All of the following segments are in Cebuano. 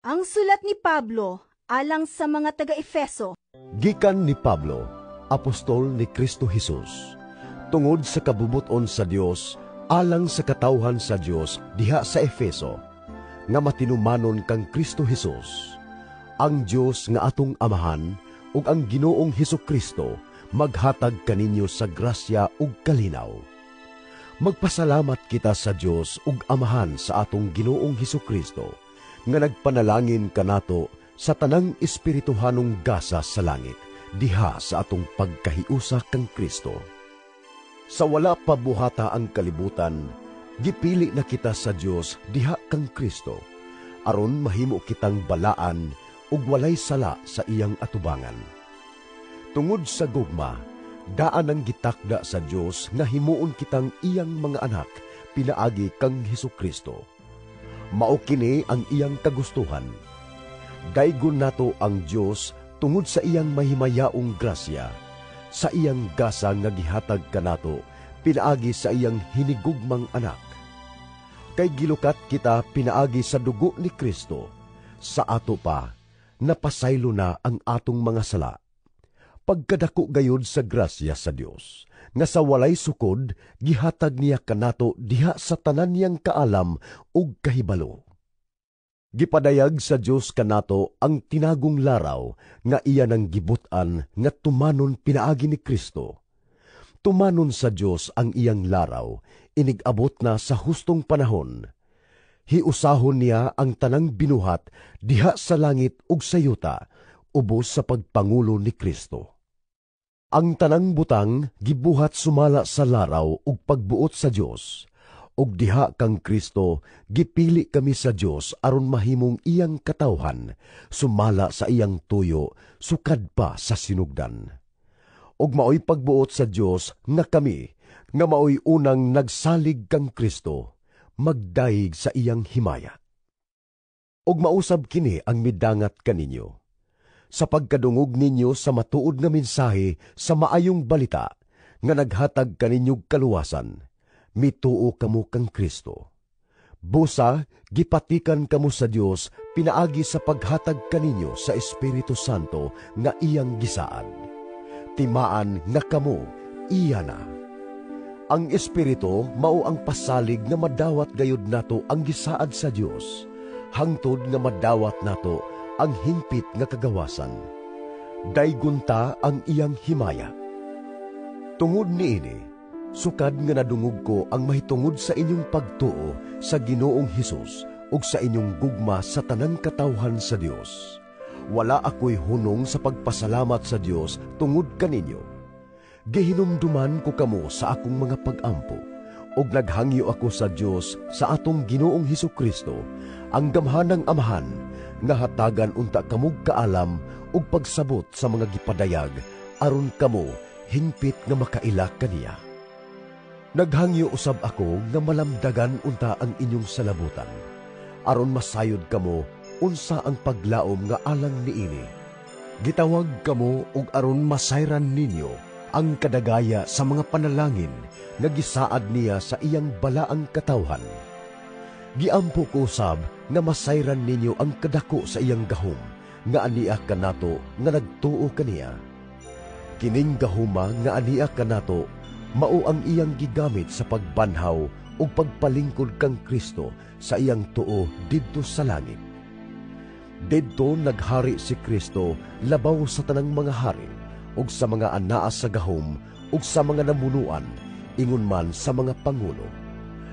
Ang sulat ni Pablo alang sa mga taga-Efeso. Gikan ni Pablo, apostol ni Kristo Jesus, tungod sa kabubuton sa Dios alang sa katawhan sa Dios diha sa Efeso, nga matinumanon kang Kristo Jesus. Ang Dios nga atong Amahan ug ang Ginoong Hesukristo maghatag kaninyo sa grasya ug kalinaw. Magpasalamat kita sa Dios ug Amahan sa atong Ginoong Hesukristo, nga nagpanalangin kanato sa tanang espirituhanong gasa sa langit diha sa atong pagkahiusa kang Kristo. Sa wala pa buhata ang kalibutan, gipili na kita sa Dios diha kang Kristo, aron mahimo kitang balaan ug walay sala sa iyang atubangan. Tungod sa gugma, daan ang gitakda sa Dios nga himuon kitang iyang mga anak pinaagi kang Hesukristo. Mao kini ang iyang kagustuhan. Daygon nato ang Dios tungod sa iyang mahimayaong grasya, sa iyang gasa nga gihatag kanato pinaagi sa iyang hinigugmang anak. Kay gilukat kita pinaagi sa dugo ni Kristo, sa ato pa napasaylo na ang atong mga sala. Pagkadako gayud sa grasya sa Dios, nga sa walay sukod gihatag niya kanato diha sa tanan niyang kaalam ug kahibalo. Gipadayag sa Dios kanato ang tinagong laraw nga iya nang gibut-an nga tumanon pinaagi ni Kristo. Tumanon sa Dios ang iyang laraw, inig-abot na sa hustong panahon. Hiusahon niya ang tanang binuhat diha sa langit ug sa yuta, ubos sa pagpangulo ni Kristo. Ang tanang butang gibuhat sumala sa laraw ug pagbuot sa Dios. Ug diha kang Kristo gipili kami sa Dios aron mahimong iyang katawhan, sumala sa iyang tuyo sukad pa sa sinugdan. Ug maoy pagbuot sa Dios nga kami nga maoy unang nagsalig kang Kristo magdayeg sa iyang himaya. Ug mausab kini ang midangat kaninyo. Sa pagkadungog ninyo sa matuod nga mensahe sa maayong balita nga naghatag kaninyog kaluwasan, mituo kamo kang Kristo. Busa gipatikan kamo sa Dios pinaagi sa paghatag kaninyo sa Espiritu Santo nga iyang gisaad. Timaan nga kamo iya na. Ang Espiritu mao ang pasalig nga madawat gayud nato ang gisaad sa Dios, hangtod nga madawat nato ang hingpit nga kagawasan. Daygon ta ang iyang himaya. Tungod niini, sukad nga nadungog ko ang mahitungod sa inyong pagtuo sa Ginoong Hesus ug sa inyong gugma sa tanang katawhan sa Dios, wala ako'y hunong sa pagpasalamat sa Dios tungod kaninyo. Gihinumduman ko kamo sa akong mga pag-ampo, ug naghangyo ako sa Dios sa atong Ginoong Hesukristo, ang gamhanang Amahan, nga hatagan unta kamog kaalam ug pagsabot sa mga gipadayag aron kamo hingpit nga makaila kaniya. Naghangyo usab ako nga malamdagan unta ang inyong salabutan, aron masayod kamo unsa ang paglaom nga alang niini. Gitawag kamo ug aron masayran ninyo ang kadagaya sa mga panalangin nga gisaad niya sa iyang balaang katawhan. Giampo ko usab nga masayran ninyo ang kadako sa iyang gahom nga ania kanato nga nagtuo kaniya. Kining gahuma nga ania kanato mao ang iyang gigamit sa pagbanhaw ug pagpalingkod kang Kristo sa iyang tuo didto sa langit. Didto naghari si Kristo labaw sa tanang mga hari ug sa mga anaa sa gahom ug sa mga namunuan, ingon man sa mga pangulo.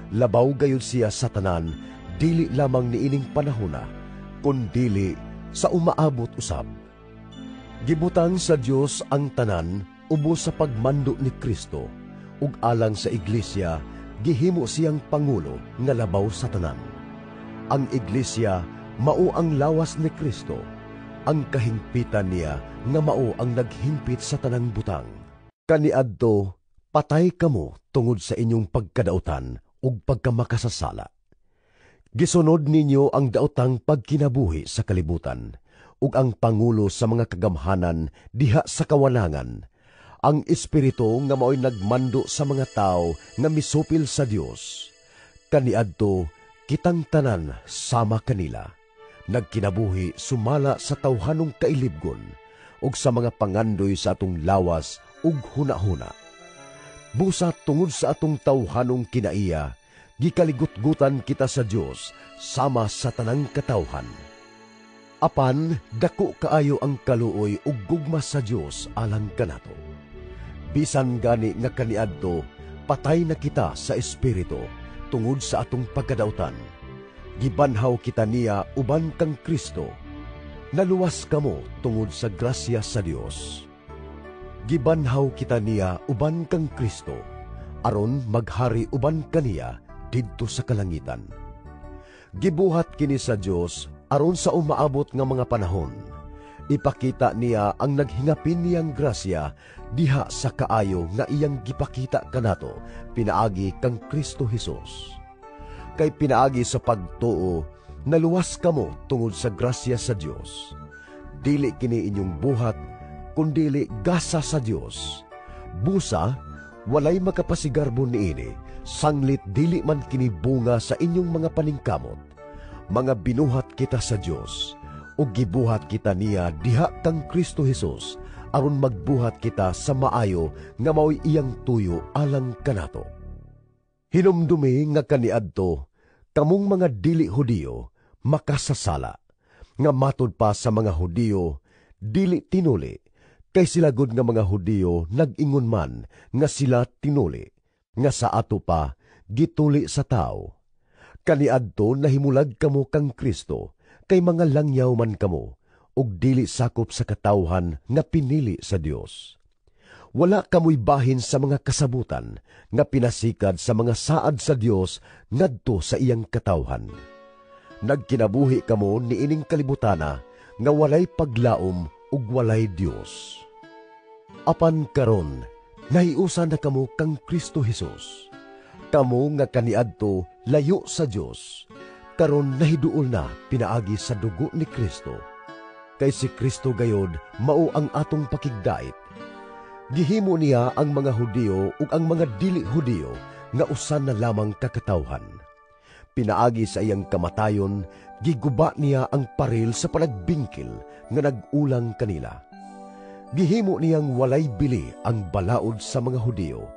Labaw gayud siya sa tanan, dili lamang niining panahona, kundili sa umaabot usab. Gibutang sa Dios ang tanan ubos sa pagmando ni Kristo, ug alang sa iglesia gihimo siyang pangulo nga labaw sa tanan. Ang iglesia mao ang lawas ni Kristo, ang kahingpitan niya nga mao ang naghingpit sa tanang butang. Kaniadto patay kamo tungod sa inyong pagkadautan ug pagkamakasasala. Gisunod ninyo ang daotang pagkinabuhi sa kalibutan ug ang pangulo sa mga kagamhanan diha sa kawanangan, ang espiritu nga maoy nagmando sa mga tawo nga misupil sa Dios. Kaniadto kitang tanan sama kanila, Nagkinabuhi sumala sa tawhanong kailibgon ug sa mga pangandoy sa atong lawas ug hunahuna. Busa tungod sa atong tawhanong kinaiya, gikaligutgutan kita sa Dios sama sa tanang katawhan. Apan dako kaayo ang kaluoy ug gugma sa Dios alang kanato. Bisan gani nga kaniadto patay na kita sa espiritu tungod sa atong pagkadautan, gibanhaw kita niya uban kang Kristo. Naluwas kamo tungod sa grasya sa Dios. Gibanhaw kita niya uban kang Kristo, aron maghari uban kaniya didto sa kalangitan. Gibuhat kini sa Dios aron sa umaabot nga mga panahon, ipakita niya ang naghingapin niyang grasya diha sa kaayo nga iyang gipakita kanato pinaagi kang Kristo Hesus. Kay pinaagi sa pagtuo, naluwas kamo tungod sa grasya sa Dios. Dili kini inyong buhat, kundili gasa sa Dios. Busa, walay makapasigarbo niini, sanglit dili man kini bunga sa inyong mga paningkamot. Mga binuhat kita sa Dios, ug gibuhat kita niya diha kang Kristo Hesus, aron magbuhat kita sa maayo nga mao'y iyang tuyo alang kanato. Hinumdumi nga kaniadto, kamong mga dili Hudiyo makasasala, nga matud pa sa mga Hudiyo, dili tinuli, kay sila gud nga mga Hudiyo nag-ingon man nga sila tinuli, nga sa ato pa gituli sa tao. Kaniadto nahimulag kamo kang Kristo, kay mga langyaw man kamo, ug dili sakop sa katawhan nga pinili sa Dios. Wala kamoy bahin sa mga kasabutan nga pinasikad sa mga saad sa Dios ngadto sa iyang katawhan. Nagkinabuhi kamo niining kalibutana nga walay paglaom ug walay Dios. Apan karon, nahiusa na kamo kang Kristo Hesus. Kamo nga kaniadto layo sa Dios, karon nahiduol na pinaagi sa dugo ni Kristo. Kay si Kristo gayod mao ang atong pakigdait. Gihimo niya ang mga Hudiyo ug ang mga dili Hudiyo nga usa na lamang ka katawhan. Pinaagi sa iyang kamatayon, giguba niya ang paril sa panagbingkil nga nag-ulang kanila. Gihimo niyang walay bili ang balaod sa mga Hudiyo,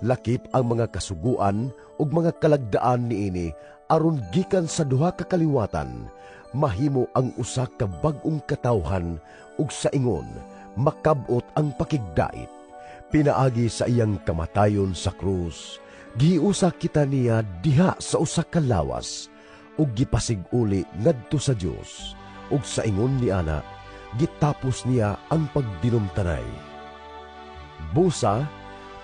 lakip ang mga kasuguan ug mga kalagdaan niini, aron gikan sa duha ka kaliwatan mahimo ang usa ka bag-ong katawhan ug sa ingon makab-ot ang pakigdait. Pinaagi sa iyang kamatayon sa krus, giusa kita niya diha sa usa ka lawas ug gipasiguli ngadto sa Dios, ug sa ingon ni ana gitapos niya ang pagdinumtanay. Busa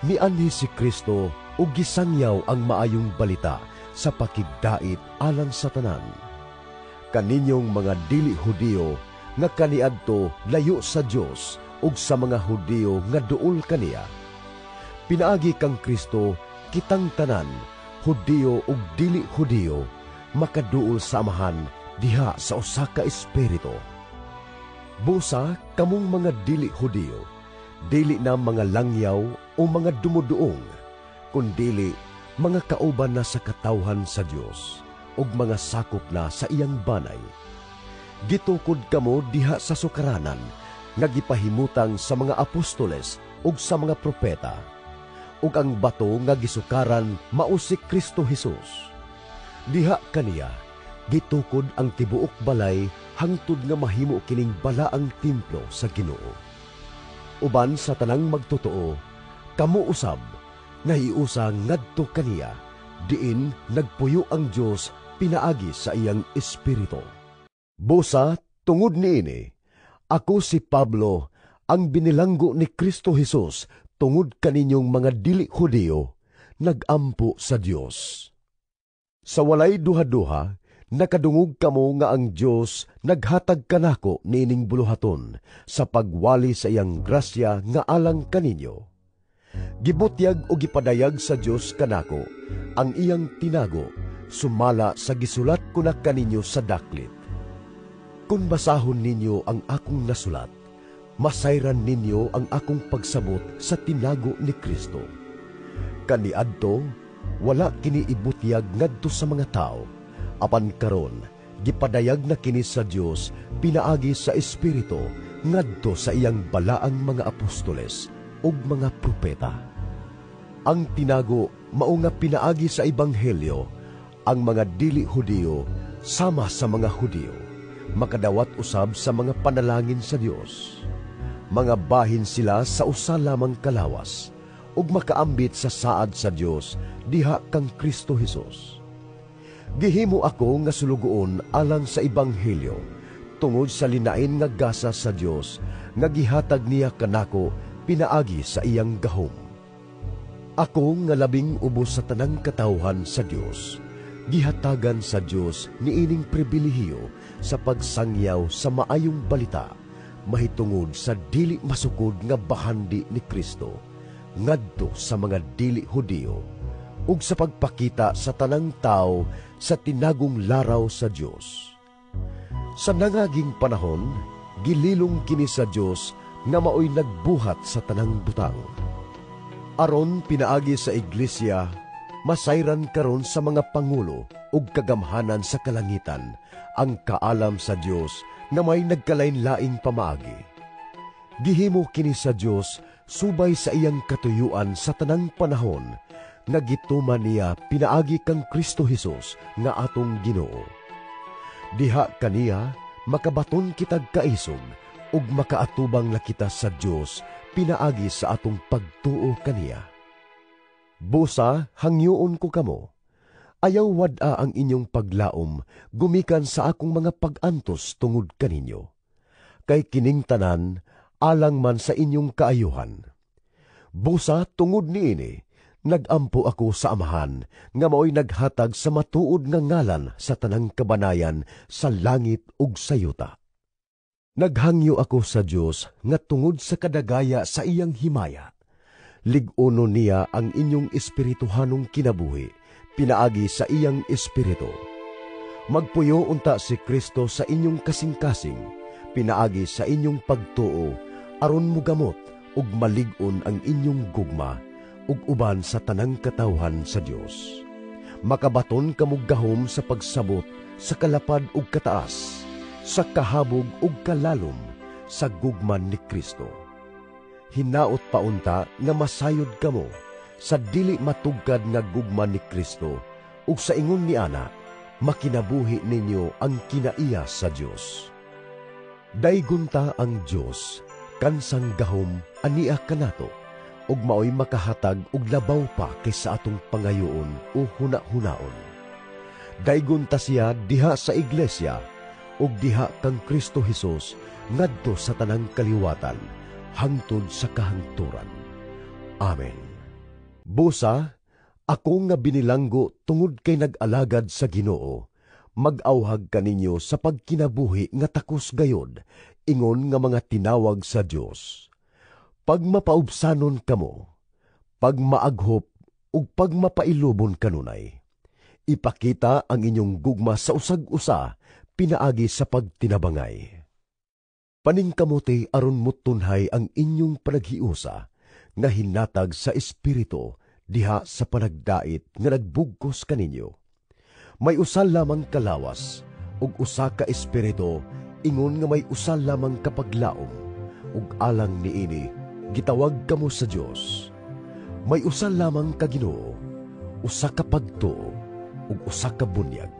mianhi si Kristo ug gisangyaw ang maayong balita sa pakigdait alang sa tanan. Kaninyong mga dili Hudiyo nga kaniadto layo sa Dios ug sa mga Hudiyo nga duol kaniya. Pinaagi kang Kristo, kitang tanan, Hudiyo ug dili Hudiyo, makaduol sa Amahan diha sa usa ka espiritu. Busa kamong mga dili Hudiyo, dili na mga langyaw o mga dumuduong, kundili mga kauban na sa katawhan sa Dios ug mga sakop na sa iyang banay. Gitukod kamo diha sa sukaranan nga gipahimutang sa mga apostoles ug sa mga propeta, ug ang bato nga gisukaran mao si Kristo Hesus. Diha kaniya gitukod ang tibuok balay hangtod nga mahimo kining balaang templo sa Ginoo. Uban sa tanang magtotoo, kamo usab nahiusa ngadto kaniya, diin nagpuyo ang Dios pinaagi sa iyang espiritu. Busa tungod niini, ako si Pablo, ang binilanggo ni Kristo Hesus tungod kaninyong mga dili Hudiyo, nagampo sa Dios. Sa walay duha-duha, nakadungog kamo nga ang Dios naghatag kanako niining buluhaton sa pagwali sa iyang grasya nga alang kaninyo. Gibutyag o gipadayag sa Dios kanako ang iyang tinago sumala sa gisulat ko na kaninyo sa daklit. Kung basahon ninyo ang akong nasulat, masayran ninyo ang akong pagsabot sa tinago ni Kristo. Kaniadto, wala kini ibutyag ngadto sa mga tao, apan karon Gipadayag na kini sa Dios pinaagi sa Espiritu ngadto sa iyang balaang mga apostoles ug mga propeta. Ang tinago mao nga pinaagi sa ebanghelyo ang mga dili Hudiyo sama sa mga Hudiyo makadawat usab sa mga panalangin sa Dios. Mga bahin sila sa usa lamang kalawas ug makaambit sa saad sa Dios diha kang Kristo Hesus. Gihimo ako nga sulugoon alang sa ebanghelyo tungod sa linain nga gasa sa Dios nga gihatag niya kanako pinaagi sa iyang gahom. Ako nga labing ubos sa tanang katawhan sa Dios, gihatagan sa Dios niining pribilehiyo sa pagsangyaw sa maayong balita mahitungod sa dili masukod nga bahandi ni Kristo ngadto sa mga dili Hudiyo ug sa pagpakita sa tanang tawo sa tinagong laraw sa Dios. Sa nangaging panahon, gililong kini sa Dios nga maoy nagbuhat sa tanang butang. Aron pinaagi sa iglesia, masayran karon sa mga pangulo ug kagamhanan sa kalangitan ang kaalam sa Dios nga may nagkalain-laing pamaagi. Gihimo kini sa Dios subay sa iyang katuyuan sa tanang panahon nga gituman niya pinaagi kang Kristo Hesus nga atong Ginoo. Diha kaniya makabaton kitag kaisog ug makaatubang na kita sa Dios pinaagi sa atong pagtuo kaniya. Busa hangyoon ko kamo. Ayaw wad-a ang inyong paglaom gumikan sa akong mga pag-antos tungod kaninyo. Kay kining tanan alang man sa inyong kaayuhan. Busa tungod niini, nagampo ako sa Amahan nga maoy naghatag sa matuod nga ngalan sa tanang kabanayan sa langit ug sa yuta. Naghangyo ako sa Dios nga tungod sa kadagaya sa iyang himaya, lig-uno niya ang inyong espirituhanong kinabuhi pinaagi sa iyang espiritu. Magpuyo unta si Kristo sa inyong kasing-kasing pinaagi sa inyong pagtuo aron mugamot ug malig-on ang inyong gugma ug uban sa tanang katawhan sa Dios. Makabaton kamo gahom sa pagsabot sa kalapad ug kataas, sa kahabog ug kalalom sa gugman ni Kristo. Hinaot pa unta nga masayod kamo sa dili matugkad nga gugma ni Kristo ug sa ingon ni ana makinabuhi ninyo ang kinaiya sa Dios. Daygon ta ang Dios kansang gahom ania kanato ug maoy makahatag og labaw pa kaysa atong pangayoon o huna-hunaon. Daygon ta siya diha sa iglesia ug diha kang Kristo Hesus ngadto sa tanang kaliwatan hangtod sa kahangturan. Amen. Busa, ako nga binilanggo tungod kay nag-alagad sa Ginoo, mag-awhag kaninyo sa pagkinabuhi nga takos gayod, ingon nga mga tinawag sa Dios. Pagmapaubsanon kamo, pagmaaghop ug pagmapailubon kanunay. Ipakita ang inyong gugma sa usag-usa pinaagi sa pagtinabangay. Paningkamuti aron mutunhay ang inyong panaghiusa nga hinatag sa Espiritu diha sa panagdait nga nagbugkos kaninyo. May usa lamang kalawas ug usa ka espiritu ingon nga may usa lamang ka paglaom ug alang niini gitawag kamo sa Dios. May usa lamang ka Ginoo, usa ka pagtuo ug usa ka bunyag.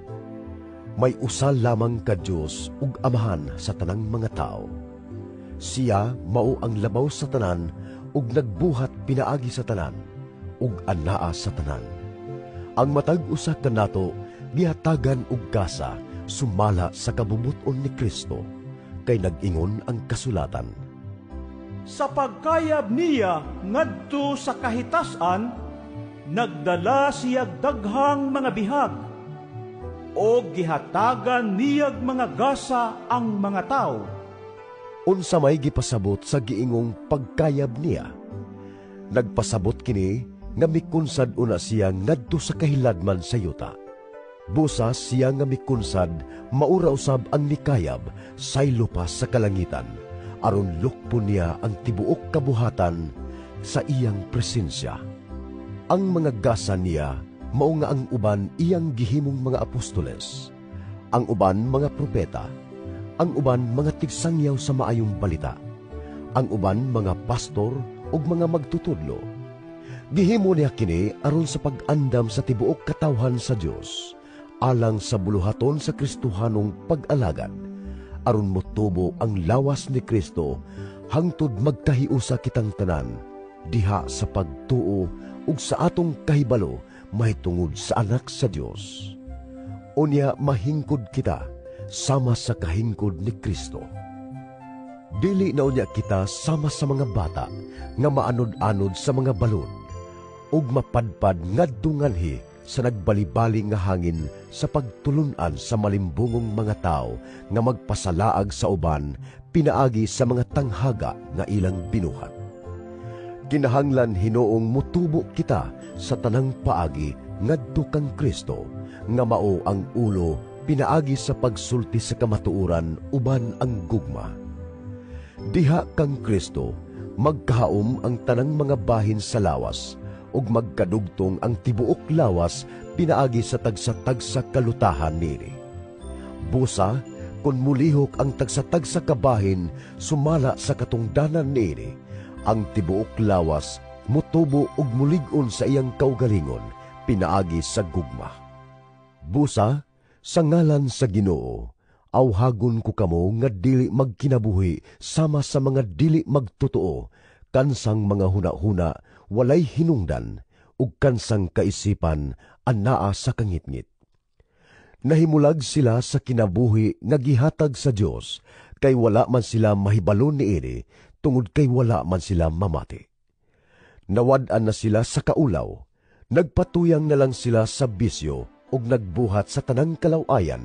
May usa lamang ka Dios ug Amahan sa tanang mga tawo. Siya mao ang labaw sa tanan ug nagbuhat pinaagi sa tanan ug anaa sa tanan. Ang matag usa kanato gihatagan og gasa sumala sa kabubut-on ni Kristo, kay nag-ingon ang kasulatan. Sa pagkayab niya ngadto sa kahitasan, nagdala siyag daghang mga bihag, o gihatagan niyag mga gasa ang mga tao. Unsa may gipasabot sa giingong pagkayab niya? Nagpasabot kini nga mikunsad una siya ngadto sa kahiladman sa yuta. Busa siya nga mikunsad, maura usab ang mikayab saylo pa sa kalangitan, aron lukpon niya ang tibuok kabuhatan sa iyang presensya. Ang mga gasa niya mao nga ang uban iyang gihimong mga apostoles, Ang uban mga propeta, ang uban mga tigsangyaw sa maayong balita, ang uban mga pastor ug mga magtutudlo. Gihimo niya kini aron sa pag-andam sa tibuok katawhan sa Dios, alang sa buluhaton sa Kristohanong pag-alagad, aron motubo ang lawas ni Kristo hangtod magkahiusa kitang tanan diha sa pagtuo ug sa atong kahibalo mahitungod sa Anak sa Dios. Unya mahingkod kita sama sa kahingkod ni Kristo. Dili na unya kita sama sa mga bata nga maanod-anod sa mga balod ug mapadpad ngadto nganhi sa nagbalibali nga hangin sa pagtulun-an sa malimbungong mga tawo nga magpasalaag sa uban pinaagi sa mga tanghaga nga ilang binuhat. Kinahanglan hinuong mutubo kita sa tanang paagi ngadto kang Kristo nga mao ang ulo pinaagi sa pagsulti sa kamatuoran uban ang gugma. Diha kang Kristo magkahaom ang tanang mga bahin sa lawas ug magkadugtong ang tibuok lawas pinaagi sa tagsa-tagsa kalutahan niini. Busa, kun mulihok ang tagsa-tagsa kabahin sumala sa katungdanan niini, ang tibuok lawas mutubo ug mulig-on sa iyang kaugalingon pinaagi sa gugma. Busa, sa ngalan sa Ginoo, awhagon ko kamo nga dili magkinabuhi sama sa mga dili magtotoo, kansang mga hunahuna walay hinungdan ug kansang kaisipan anaa sa kangitngit. Nahimulag sila sa kinabuhi nga gihatag sa Dios, kay wala man sila mahibalo niini tungod kay wala man sila mamati. Nawad-an na sila sa kaulaw, nagpatuyang na lang sila sa bisyo ug nagbuhat sa tanang kalaw-ayan.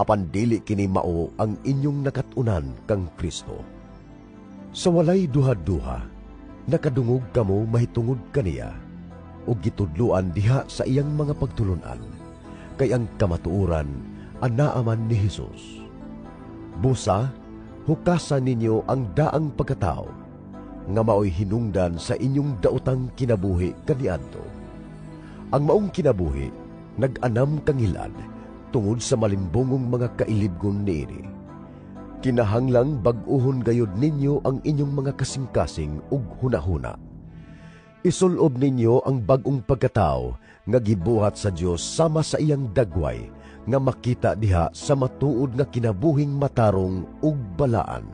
Apan dili kini mao ang inyong nakat-unan kang Kristo. Sa walay duha-duha, nakadungog kamo mahitungod kaniya, ug gitudloan diha sa iyang mga pagtulun-an, kay ang kamatuoran anaa man ni Hesus. Busa, hukasa ninyo ang daang pagkatao, nga maoy hinungdan sa inyong daotang kinabuhi kaniadto. Ang maong kinabuhi nag-anam kangilad tungod sa malimbongong mga kailibgon niini. Kinahanglang bag-uhon gayud ninyo ang inyong mga kasing-kasing ug hunahuna. Isulob ninyo ang bag-ong pagkatao nga gibuhat sa Dios sama sa iyang dagway nga makita diha sa matuod nga kinabuhing matarong ug balaan.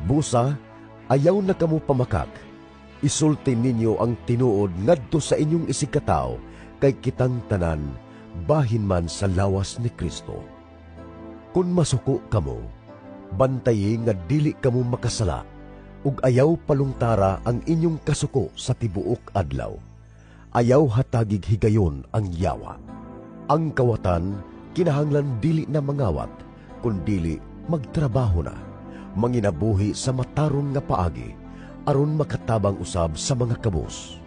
Busa, ayaw na kamo pamakak. Isulti ninyo ang tinuod ngadto sa inyong isigkatawo kay kitang tanan bahin man sa lawas ni Kristo. Kun masuko kamo, bantayi nga dili kamo makasala ug ayaw palungtara ang inyong kasuko sa tibuok adlaw. Ayaw hatagig higayon ang yawa. Ang kawatan kinahanglan dili na mangawat, kundili magtrabaho na, manginabuhi sa matarong nga paagi, aron makatabang usab sa mga kabos.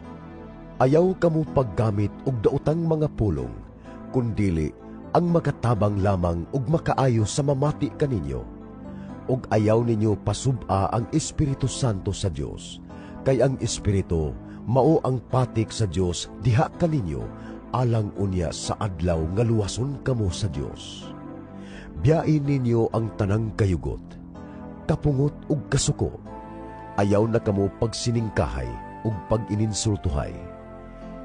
Ayaw kamo paggamit og daotang mga pulong, kundili ang makatabang lamang ug makaayo sa mamati kaninyo. Ug ayaw ninyo pasub-a ang Espiritu Santo sa Dios, kay ang Espiritu mao ang patik sa Dios diha kaninyo alang unya sa adlaw nga luwason kamo sa Dios. Biyain ninyo ang tanang kayugot, kapungot ug kasuko. Ayaw na kamo pagsiningkahay ug pag-ininsultuhay.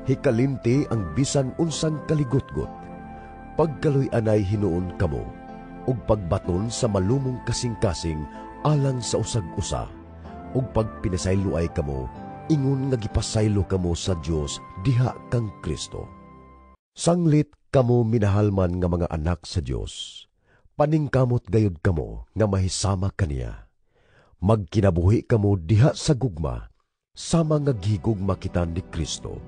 Hikalimti ang bisan unsang kaligutgot. Pagkaluy-anay hinuon kamo ug pagbaton sa malumong kasing-kasing alang sa usag-usa, ug pagpinasayloay kamo ingon nga gipasaylo kamo sa Dios diha kang Kristo. Sanglit kamo minahalman nga mga anak sa Dios, paningkamot gayud kamo nga mahisama kaniya. Magkinabuhi kamo diha sa gugma, sama nga gihigugma kita ni Kristo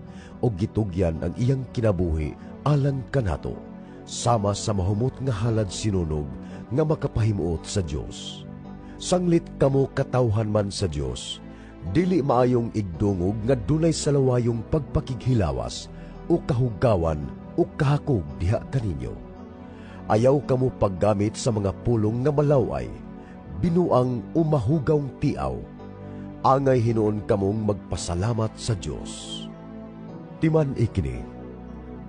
ug gitugyan ang iyang kinabuhi alang kanato, sama sa mahumot nga halad sinunog nga makapahimuot sa Dios. Sanglit kamo katawhan man sa Dios, dili maayong igdungog nga dunay salawayong pagpakighilawas o kahugawan o kahakog diha kaninyo. Ayaw kamo paggamit sa mga pulong nga malaway, binuang o mahugawng tiaw. Angay hinuon kamong magpasalamat sa Dios. Timan ikini,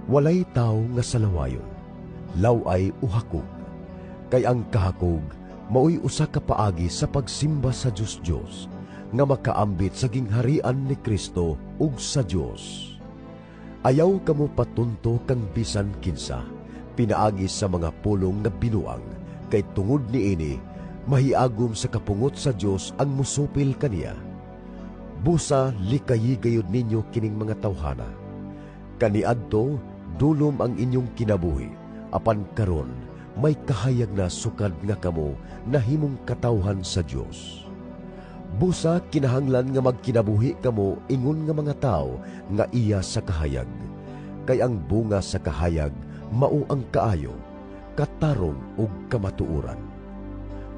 walay tao nga salawayon, laway o hakog. Kay ang kahakog maoy usa ka paagi sa pagsimba sa Dios-Dios nga makaambit sa gingharian ni Kristo ug sa Dios. Ayaw kamo patunto kang bisan kinsa pinaagi sa mga pulong nga binuang, kay tungod niini mahiagom sa kapungot sa Dios ang musupil kaniya. Busa likayi gayud ninyo kining mga tawhana. Kaniadto dulom ang inyong kinabuhi, apan karon may kahayag na sukad nga kamo nahimong katawhan sa Dios. Busa kinahanglan nga magkinabuhi kamo ingon nga mga tawo nga iya sa kahayag, kay ang bunga sa kahayag mao ang kaayo, katarong ug kamatuoran.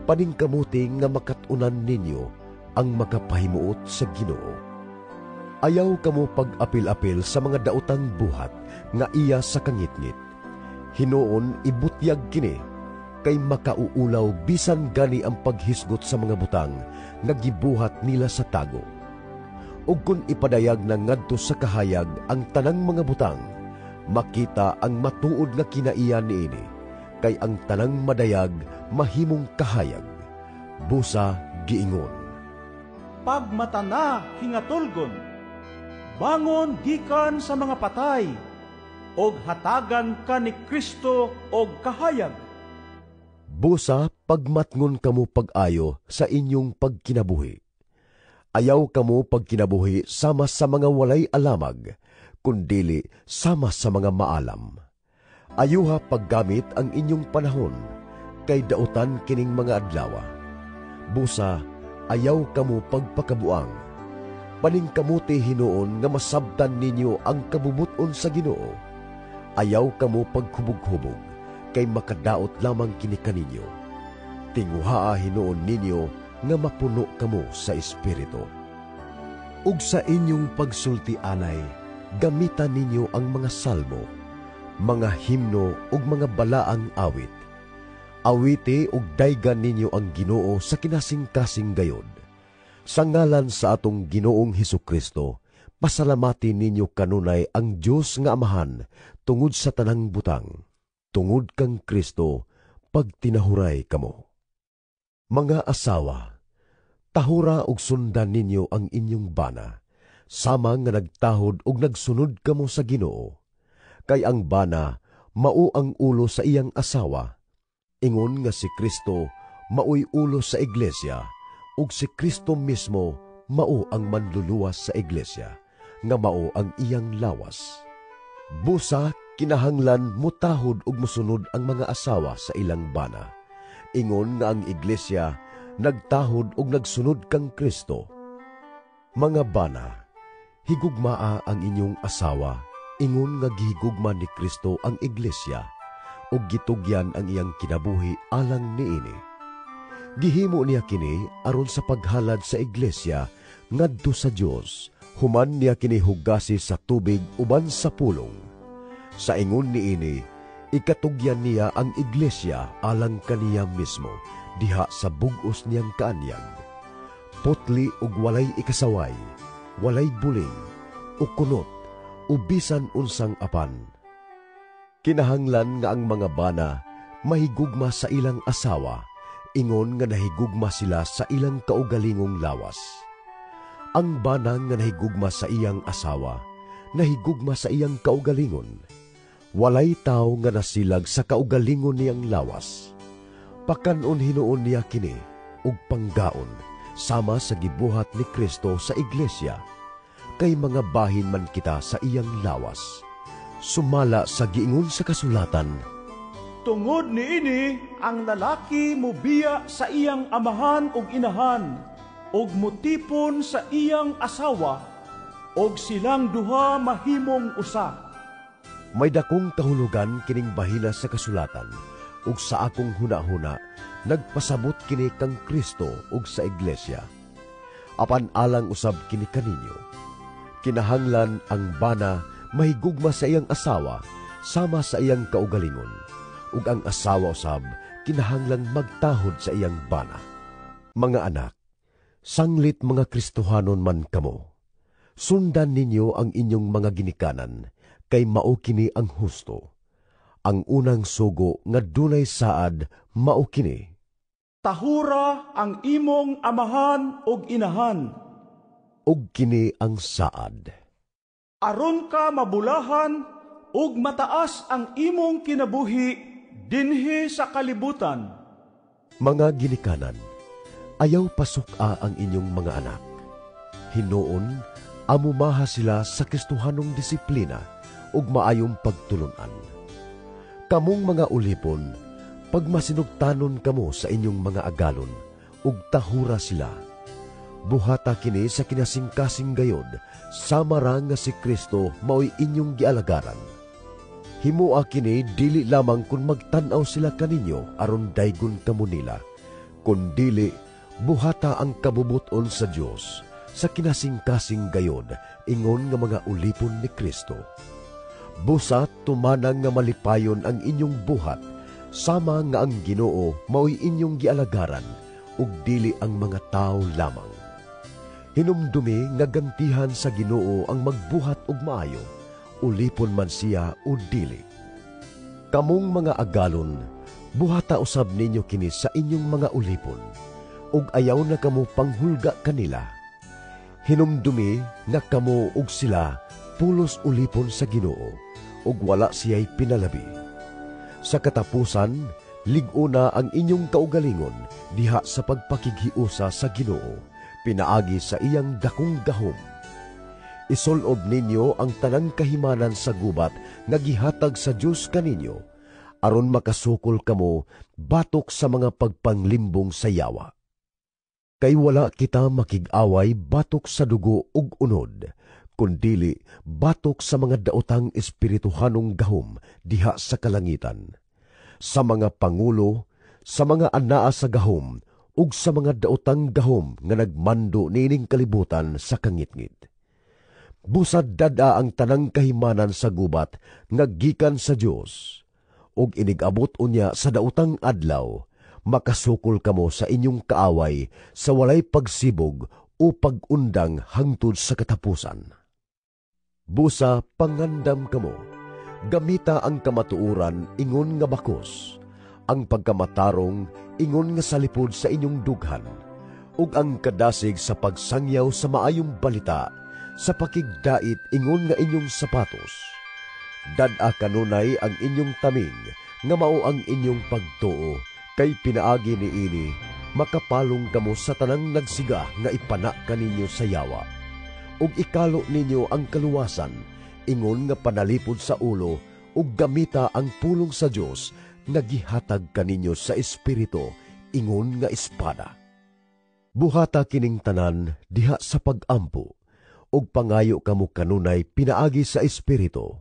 Paningkamuti nga makat-unan ninyo ang makapahimuot sa Ginoo. Ayaw kamo pag-apil-apil sa mga daotang buhat nga iya sa kangitngit. Hinuon ibutyag kini, kay makauulaw bisan gani ang paghisgot sa mga butang nga gibuhat nila sa tago. Ug kun ipadayag na ngadto sa kahayag ang tanang mga butang, makita ang matuod nga kinaiya niini, kay ang tanang madayag mahimong kahayag. Busa giingon, Pagmata na hingatulgon, bangon gikan sa mga patay, og hatagan ka ni Kristo og kahayag. Busa pagmatngon kamo pag-ayo sa inyong pagkinabuhi. Ayaw kamo pagkinabuhi sama sa mga walay alamag, kundili sama sa mga maalam. Ayuha paggamit ang inyong panahon, kay dautan kining mga adlawa. Busa ayaw kamo pagpakabuang. Paningkamuti hinuon nga masabtan ninyo ang kabubuton sa Ginoo. Ayaw kamo paghubog-hubog, kay makadaot lamang kini kaninyo. Tinguhaa hinuon ninyo nga mapuno kamo sa Espiritu. Ug sa inyong pagsulti anay, gamitan ninyo ang mga salmo, mga himno ug mga balaang awit. Awiti ug daygan ninyo ang Ginoo sa kinasingkasing gayod. Sa ngalan sa atong Ginoong Hesukristo, pasalamati ninyo kanunay ang Dios nga Amahan tungod sa tanang butang. Tungod kang Kristo, pagtinahuray kamo. Mga asawa, tahura og sundan ninyo ang inyong bana, sama nga nagtahod og nagsunod kamo sa Ginoo. Kay ang bana mao ang ulo sa iyang asawa, ingon nga si Kristo maoy ulo sa iglesia, ug si Kristo mismo mao ang manluluwas sa iglesia, nga mao ang iyang lawas. Busa kinahanglan mutahod ug mosunod ang mga asawa sa ilang bana, ingon nga ang iglesia nagtahod ug nagsunod kang Kristo. Mga bana, higugmaa ang inyong asawa, ingon nga gihigugma ni Kristo ang iglesia, ug gitugyan ang iyang kinabuhi alang niini. Gihimo niya kini aron sa paghalad sa iglesia ngadto sa Dios, human niya kini hugasi sa tubig uban sa pulong. Sa ingon niini, ikatugyan niya ang iglesia alang kaniya mismo, diha sa bug-os niyang kaanyag. Putli ug walay ikasaway, walay buling, o kunot, o bisan unsang apan. Kinahanglan nga ang mga bana mahigugma sa ilang asawa, ingon nga nahigugma sila sa ilang kaugalingong lawas. Ang bana nga nahigugma sa iyang asawa, nahigugma sa iyang kaugalingon. Walay tao nga nasilag sa kaugalingon niyang lawas. Pakanon hinuon niya kini ug panggaon, sama sa gibuhat ni Kristo sa iglesia, kay mga bahin man kita sa iyang lawas. Sumala sa giingon sa kasulatan, Tungod niini ang lalaki mubiya sa iyang amahan ug inahan, ug mutipon sa iyang asawa, ug silang duha mahimong usa. May dakong kahulugan kining bahina sa kasulatan, ug sa akong hunahuna nagpasabot kini kang Kristo ug sa iglesia. Apan alang usab kini kaninyo. Kinahanglan ang bana mahigugma sa iyang asawa sama sa iyang kaugalingon, ug ang asawa usab kinahanglan magtahod sa iyang bana. Mga anak, sanglit mga Kristohanon man kamo, sundan ninyo ang inyong mga ginikanan, kay mao kini ang husto. Ang unang sugo nga dunay saad mao kini: Tahura ang imong amahan ug inahan. Ug kini ang saad: Aron ka mabulahan ug mataas ang imong kinabuhi dinhi sa kalibutan. Mga ginikanan, ayaw pasuk-a ang inyong mga anak. Hinuon, amumaha sila sa Kristohanong disiplina ug maayong pagtulun-an. Kamong mga ulipon, pagmasinugtanon kamo sa inyong mga agalon ug tahura sila. Buhata kini sa kinasingkasing gayod, sama ra nga si Kristo maoy inyong gialagaran. Himoa kini dili lamang kun magtan-aw sila kaninyo aron daygon kamo nila, kun dili buhata ang kabubuton sa Dios sa kinasingkasing gayod ingon nga mga ulipon ni Kristo. Busa tumanang nga malipayon ang inyong buhat, sama nga ang Ginoo maoy inyong gialagaran ug dili ang mga tawo lamang. Hinumdumi nga gantihan sa Ginoo ang magbuhat og maayo, ulipon man siya o dili. Kamong mga agalon, buhata usab ninyo kini sa inyong mga ulipon, ug ayaw na kamo panghulga kanila. Hinumdumi nga kamo ug sila pulos ulipon sa Ginoo, ug wala siya'y pinalabi. Sa katapusan, lig-una ang inyong kaugalingon diha sa pagpakighiusa sa Ginoo, pinaagi sa iyang dakong gahom. Isulob ninyo ang tanang kahimanan sa gubat nga gihatag sa Dios kaninyo, aron makasukol kamo batok sa mga pagpanglimbong sa yawa. Kay wala kita makig-away batok sa dugo ug unod, kundili batok sa mga daotang espirituhanong gahom diha sa kalangitan, sa mga pangulo, sa mga anaa sa gahom, ug sa mga daotang gahom nga nagmando niining kalibutan sa kangitngit. Busad dad-a ang tanang kahimanan sa gubat nga gikan sa Dios, ug inig-abot unya sa daotang adlaw, makasukol kamo sa inyong kaaway sa walay pagsibog o pag-undang hangtod sa katapusan. Busa pangandam kamo, gamita ang kamatuoran ingon nga bakos, ang pagkamatarong ingon nga salipod sa inyong dughan, ug ang kadasig sa pagsangyaw sa maayong balita sa pakigdait ingon nga inyong sapatos. Dad-a kanunay ang inyong taming nga mao ang inyong pagtuo, kay pinaagi niini makapalong kamo sa tanang nagsiga nga ipana kaninyo sa yawa. Ug ikalo ninyo ang kaluwasan ingon nga panalipod sa ulo, ug gamita ang pulong sa Dios nga gihatag kaninyo sa Espiritu ingon nga espada. Buhata kining tanan diha sa pagampo, ug pangayo kamo kanunay pinaagi sa Espiritu.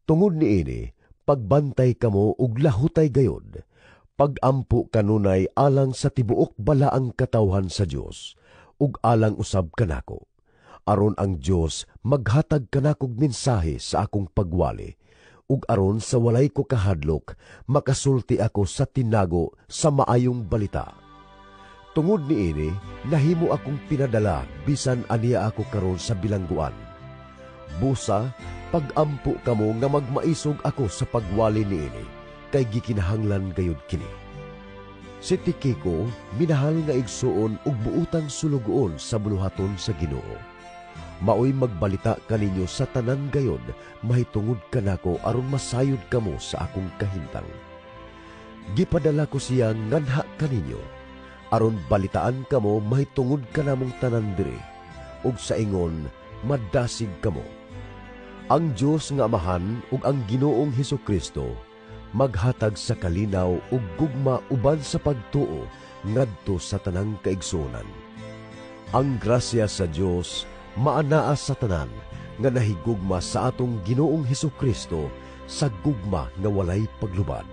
Tungod niini, pagbantay kamo ug lahutay gayod. Pagampo kanunay alang sa tibuok balaang katawhan sa Dios, ug alang usab kanako, aron ang Dios maghatag kanakog mensahe sa akong pagwali, ug aron sa walay ko kahadlok makasulti ako sa tinago sa maayong balita. Tungod niini, nahimo akong pinadala bisan aniya ako karon sa bilangguan. Busa, pagampo kamo nga magmaisog ako sa pagwali niini, kay gikinahanglan gayud kini. Si Tikiko, minahal nga igsuon ug buutang sulugoon sa buluhaton sa Ginoo. Maoy magbalita kaninyo sa tanan gayod mahitungod kanako aron masayod kamo sa akong kahintang. Gipadala ko siya nganha kaninyo aron balitaan kamo mahitungod kanamong tanan diri, ug sa ingon madasig kamo. Ang Dios nga Amahan ug ang Ginoong Hesukristo maghatag sa kalinaw ug gugma uban sa pagtuo ngadto sa tanang kaigsuonan. Ang grasya sa Dios maanaa sa tanan nga nahigugma sa atong Ginoong Hesukristo sa gugma nga walay paglubad.